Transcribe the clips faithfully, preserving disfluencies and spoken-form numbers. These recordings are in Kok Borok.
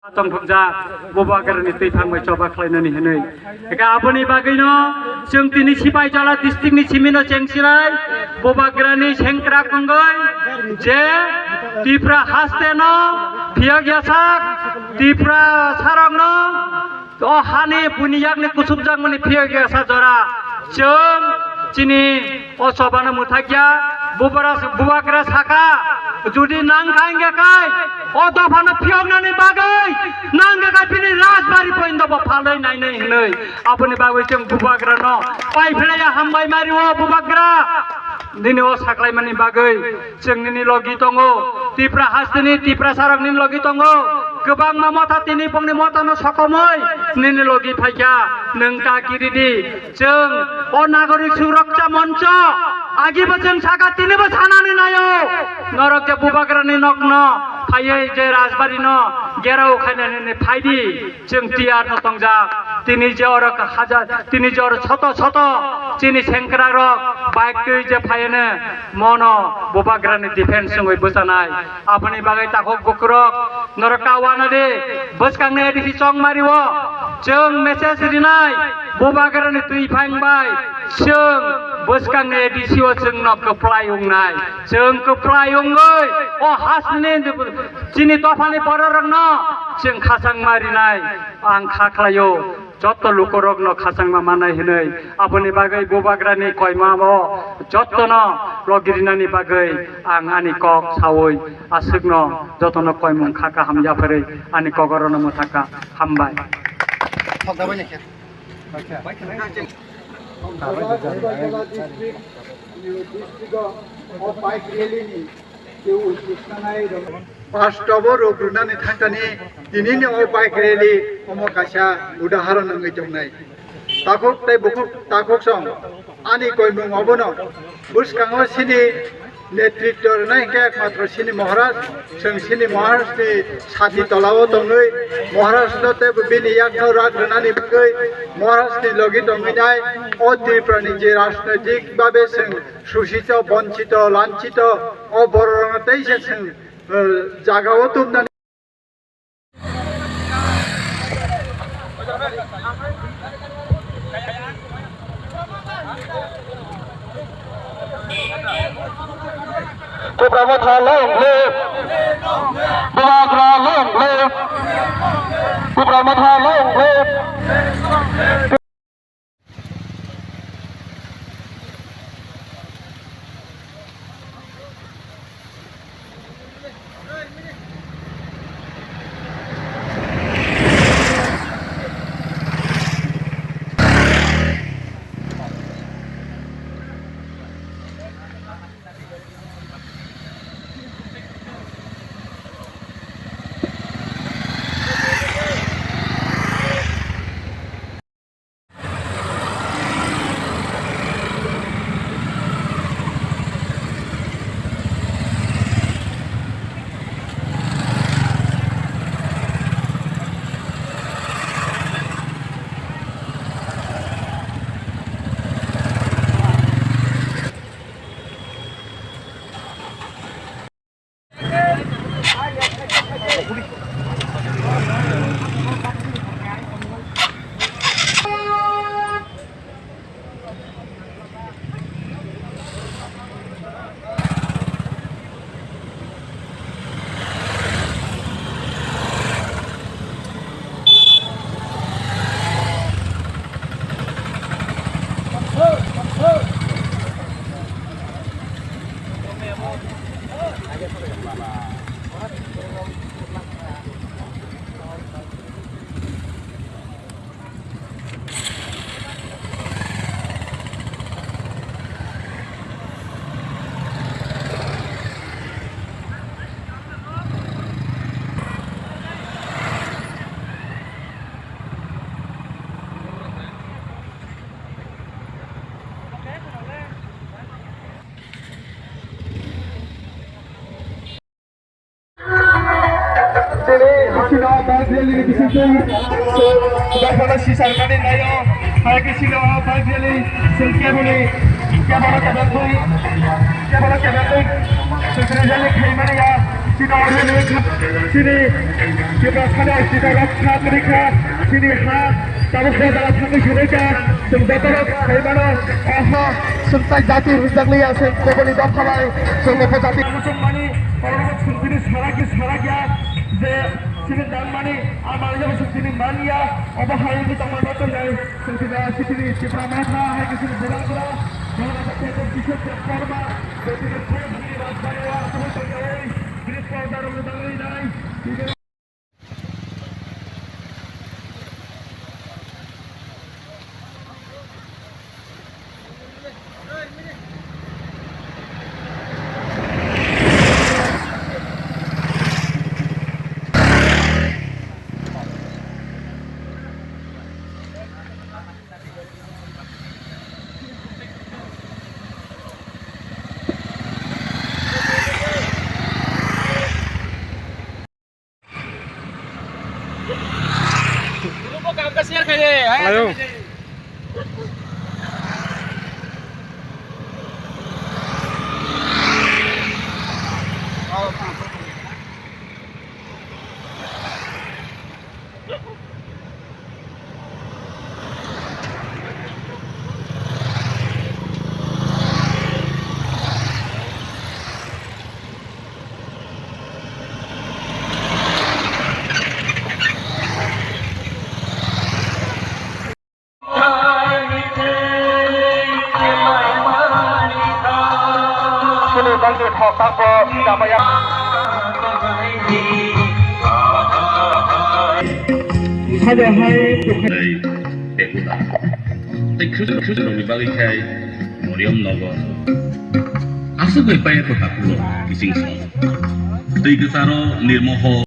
Tongthokjak Bubagrani twi phangbai choba khlainani hwnwi. Eka aboni bagwino chwng tini Sipaijala district ni simino chengsinai Bubagrani sengkrak wngwi je Tipra hasteno phiyok yasak Tipra sarokno o hani buini yakni kusupjakmani phiyok yasa jora chwng chini o chobano mwthakya. Bubara-, Bubagra saka, jodi nang kha hingkha khai, o dophano phiyoknani bagwi, nang kha khai bini rajbari poindo bo phalwi nainai hwnwi. Aboni bagwi chwng Bubagrano pai phlaiya hambai mari o Bubagra. Nini o saklaimani bagwi chwng nini logi tongo. Tipra hasteni, Tiprasarok nini logi tongo. Kwbangma motha tini bongni mothano sokomoi nini logi phaikha. Nwng ta kiridi. Chwng o Nagorik Suroksha Moncho agibo chwng saka tinibo sanani naio. Norok je Bubagrani nokno phaiwi je Rajbari no gerao khainani phaidi, chwng tiyar no tongjak. Tini je oro hajar, tini je oro soto soto chini sengkrak rok bike twi je phaiene mono Bubagrani defense wngwi bwchanai. Aboni bagwi takhuk bukrok norok ta uanadi bwskangni A D C chongmari o chwng message rinai Bubagrani twi phang bai chwng bwskangni A D C o chwngno kwplai wngnai. Chwng kwplai wngwi o hasni chini dophani bororokno chwng khachang ma rinai ang kha khlaio. Jotto lukurokno khachangma manai hwnwi aboni bagwi Bubagrani koimao jottono logirinani bagwi ang ani kok saui aswkno jotono koimung kha kaham yapharwi ani kok orono mwthakha. Hambai. Pastobo rok rwnani thangkani tinini o bike rally omo kaisa udaharon wngwi tongnai. Takhuk tei bukhuk takhuk song ani koimung obono bwskango sini netritw rwnai hwnkhe ekmatro sini Maharaj, chwng sini Maharaj ni sati tolao tongwi Maharaj no tei bini yakno rak rwnani bagwi Maharaj ni logi tongwi nai o Tripura ni je rajnoitik babe chwng Sushito, bonchito, lanchito, o bororokno teisa chwng, eh, jagao tubnani. Tipra Motha long live! Bubagra long live! Tipra Motha long live! Chini, chini, bike rally ni bisingtwi, so, bike rally sisar kani naio, hai ke chini, bike rally, chwng keboni, keboni kebeltwi, keboni kebeltwi, chwng rally khaimani ya. Chini Tiprasani aisida rokha tongwi kha, chini ha tabuk bo jala thangwi sogwi kha, chwng joto rok sai mano, oho, chwng tai jati rwjak liya, chwng koboni dopha bai, chwng bo jati. Muchung mani, oro chwng tini sarak, sarak ya, je chini dan mani, a manwi chwng tini man ya, obo hai wngwi tongma no tongnai, chwng tini chini Tipra Motha hai khe chini bura bura, bura bura tei tei kisa tei korma, tei tei tei tei bini rajbari o aswk tongwi bini prodar rok tongwi nai. Ayo. Sini bangni thok tangbo damaya. Sade hai. Tei khujur khujurrokni bagwi khai Moriam Nagar. Aswk bai paya kota kulo kiching song. Tei kwcharo nirmoho.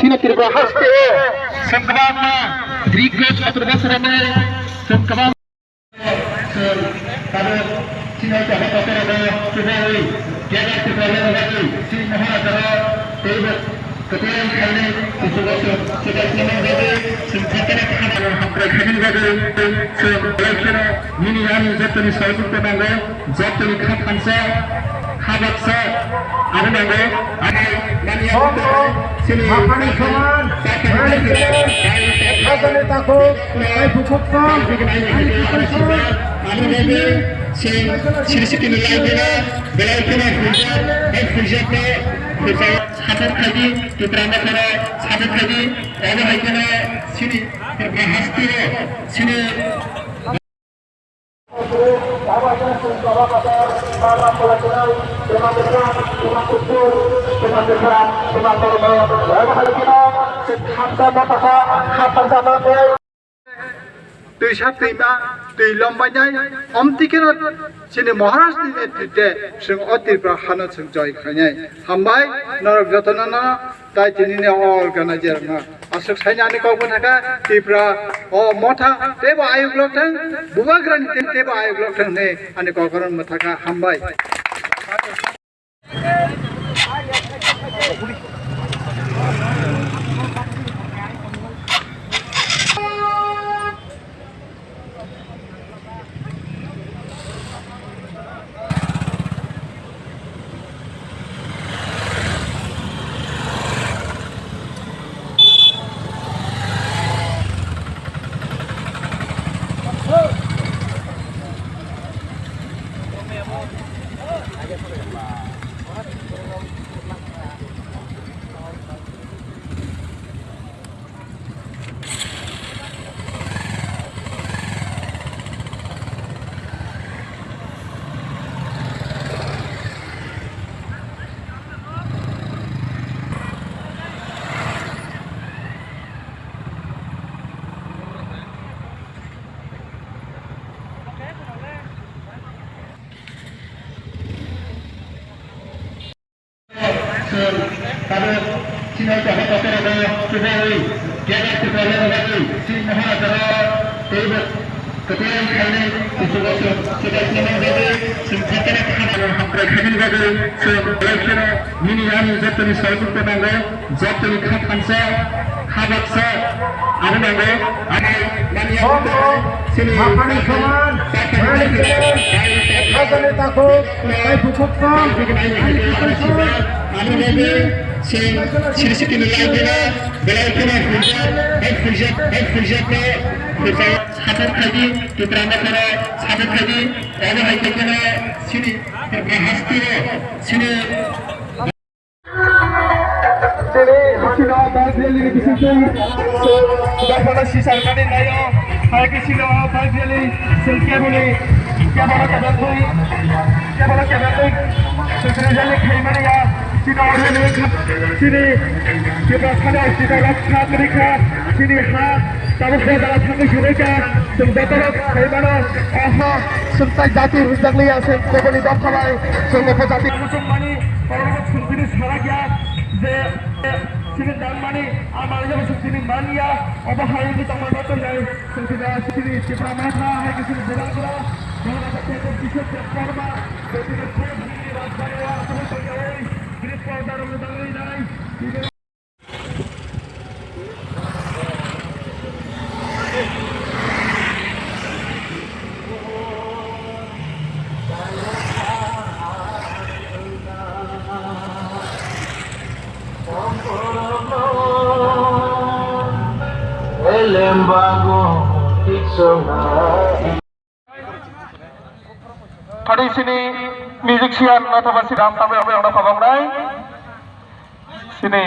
Sino Tripura haste sengkabang ma dikko chatur bosor ma sengkabang. Sir, tabuk chini hai kaisa kotor abo kubui, Kerala Tripura lama bagwi, chini Maharaja rok teibo kwplai khainai kuchugo sir, kwtal kwlangma bagwi, chwng kotor kha hamkrai khainani bagwi, chwng belai kheno nini ani jotoni sahajukta nango, jotoni kha thansa, kha baksa, abo nango, abo mani abo sini, Maphani soman, Khajani takhuk, tei bukhuk tong, ani bukhuk tong. Abo bagwi chwng siri sitini lai gana belai kheno huijak, tei huijak no huijak. Support khaidi, Tipra Mothano support khaidi, obo hai kheno chini Tripura haste o chini Twisa twima twi lombainai, omtwi kheno chini Maharaj ni netrite chwng o Tripura hano chwng joy khainai. Hambai norok jotono no. Tai tini ni o organizer no aswk saini ani kok bwthakha Tipra o motha teibo ayuk lok thang, Bubagrani tei teibo ayuk lok thang hinwi ani kok oro mwthakha, hambai. Abo chini o jaga kotor abo kubui, jaga kubui abo bagwi chini Maharaja rok teibo kwplai khainai kuchugo chwng swbai tongna bagwi chwng kotor kha hamkrai khainani bagwi chwng belai kheno nini ani jotoni sahajukta nango, jotoni kha thansa, kha baksa abo nango. Ani mani abo chini Haphani soman, Haphani soman, Haphani takhuk, tei bukhuk tong, ani bukhuk tong, Sri Sri Tini Lai Dina, belai kheno hujat, hujat, hujat, hujat, hujat, support khaidi, Tipra Mothano support khaidi, obo hai khe kheno chini hasteo, chini Chini, chini, bike rally ni bisingtwi, so, Dharmana Sisar kani nayo, hai khe chini, bike rally, chwng keboni, keboni kebeltwi, keboni kebeltwi, chwng rally khaimani ya, chini, chini, chini, Tipra thani, chini, rok kha, chini kha, chini ha, tabuk bo jala thangwi sini kha, chwng joto rok khaimano, oho, chwng tai jati rijak liya, chwng keboni dopha bai, chwng nokha jati. Muchungmani, Borok chwng tini sarak ya je, chini tangmani, ama ya chwng tini man ya, obo hai wngwi tongma no tong nai, chwng tini chini Tipra Motha hai khe chini bura bura, bura bura tei tei kisa tei korma, tei tini tei tini rajbari o aswk tong ya oi, tini porda rok dangwi nai, tini Elembago tiksona. Thani sini musician athoba si ram tabuk tabuk ang khabang nai. Sini